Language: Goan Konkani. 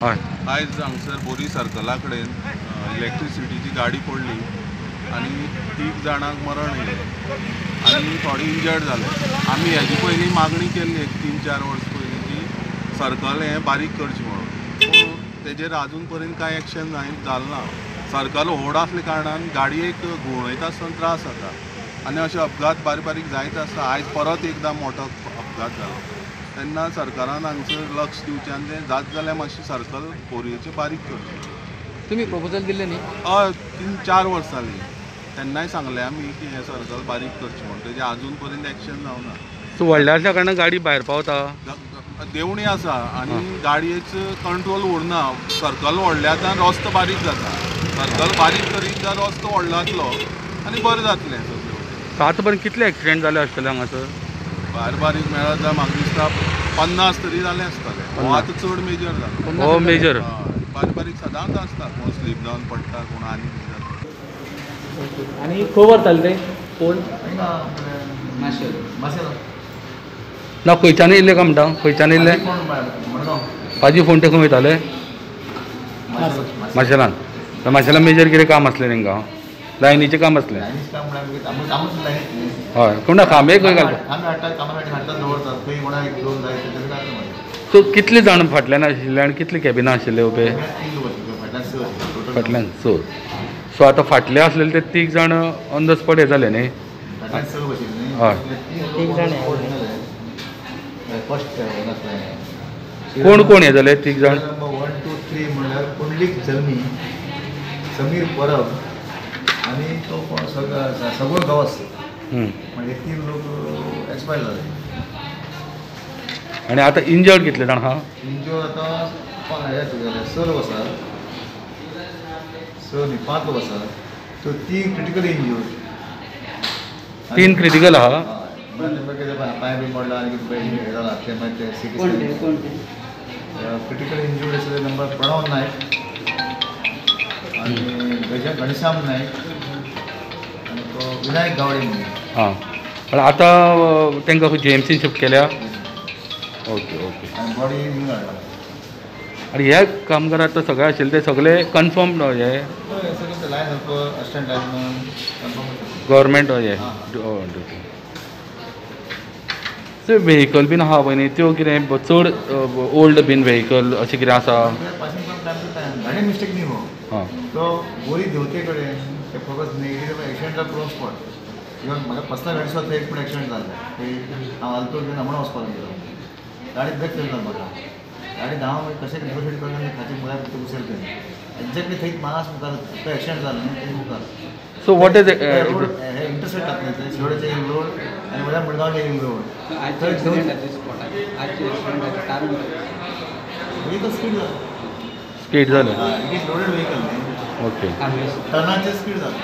हय, आयज हांगसर बोरी सर्कला कडेन इलेक्ट्रिसिटीची गाडी पडली आनी 3 जाणांक मरण येयलें आनी थोडे इंजर्ड जाले. आमी हेजी पयलीं मागणी केल्ली एक 3-4 वर्स पयलीं की सर्कल हें बारीक करचें म्हणून, पूण तेजेर आजून पर्यंत कांय एक्शन जालें ना. सर्कल व्हड आसल्या कारणान गाडयेक घुंवडयता आसतना त्रास जाता आनी अशे अपघात बारीक बारीक जायत आसता. आयज परत एकदां मोठो अपघात जालो तेन्ना सरकारान हांगसर लक्ष दिवचें आनी तें जात जाल्यार मातशें सर्कल बोरयेचें बारीक करचें. तुमी प्रपोजल दिल्लें न्ही? हय, 3-4 वर्सां जालीं तेन्नाय सांगलें आमी की हें सर्कल बारीक करचें म्हणून, तेजें आजून पर्यंत एक्शन जावना. सो व्हडल्या आसल्या कारणान गाडी भायर पावता, देंवणी आसा आनी गाडयेचो कंट्रोल उरना. सर्कल व्हडलें आतां रस्तो बारीक जाता, सर्कल बारीक करीत जाल्यार रस्तो व्हडलो जातलो आनी बरें जातलें सगळें. आतां पर्यंत कितले एक्सिडेंट जाले आसतले हांगासर? भायर बारीक मेळत जाल्यार म्हाका दिसता 50 तरी जाले आसतले. हो आतां चड मेजर जालो. हो मेजर बारीक बारीक सदांच आसता, कोण स्लीप जावन पडटा, कोण आनी कितें जाता. आनी खंय व्हरताले ते पोल? ना खंयच्यान येयल्ले काय म्हणटा? खंयच्यान येयल्ले? पाजी फोंडे खंय वयताले? माशेलान. माशेलान मेजर कितें काम आसलें तेंकां? लायनीचें काम आसलें. हय, कोण ना खांबे खंय घालता? सो कितले जाण फाटल्यान आशिल्ले आनी कितले कॅबिनां आशिल्ले उबे? फाटल्यान 6. सो आतां फाटले आसलेले ते 3 जाण ऑन the spot हे जाले न्ही? हय. कोण कोण हे जाले 3 जाण? 1, 2, 3 म्हणल्यार पुंडलीक जल्मी, समीर परब आनी तो कोण सगळो गवस, म्हणजे 3 लोक एक्सपायर जाले. आनी आतां इंजर्ड कितले जाण आहा? इंजर्ड आतां 6 लोक आसा, 6 न्ही 5 लोक आसा. So 3 critical injured. 3 क्रिटिकल आहा? पांय बी मोडला आनी कितें जाला ते मागीर ते सिटी क्रिटिकल इंजर्ड आसा ते नंबर प्रणव नायक आनी घनश्याम नायक आनी तो विनायक गावडे म्हणून. आं, पण आतां तांकां जीएमसीन शिफ्ट केल्या? Okay okay. आनी बॉडी घेवन हाडला. आनी हे कामगार आतां सगळे आशिल्ले ते सगळे कन्फर्म हे सगळे line helper, assistant lineman confirm government हे ड्युटी. सो व्हेकल बीन आहा पळय न्ही, त्यो कितें चड ओल्ड बीन व्हेकल अशें कितें आसा? गाडी मिस्टेक न्ही हो, आं, तो बोरी देंवते कडेन ते फकत negative accident prone spot. Even म्हाका कसला गाडी सुद्दां एक पण एक्सिडेंट जालो. हांव आलतो घेवन हमणां वचपाक गेलो, गाडी ब्रेक फेल जालो म्हाका. गाडी धांव कशें नेगोशिएट करून खाची मुळ्याक घुसेल तें एक्झॅक्टली थंय मागास मुखार तो एक्सिडेंट जालो न्ही तें मुखार. So what is road hey intersect जातलें थंय शिवडेचे एक रोड आनी वयल्यान मडगांवचे एक रोड. थंय तो स्पीड जालो. स्पीड जालें. It is loaded vehicle न्ही, ओके, टर्नाचेर स्पीड जालें.